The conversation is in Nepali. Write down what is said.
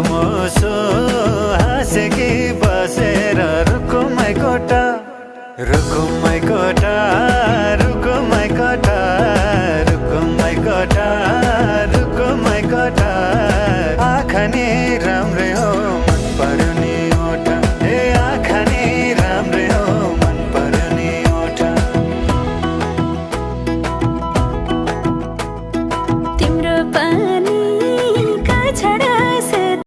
मुसो हाँसे कि बसेर रुकुमै कोटा रुकुमै कोटा रुकुमै कोटा रुकुमै कोटा रुकुमै कोटा आँखा नि राम्रै हो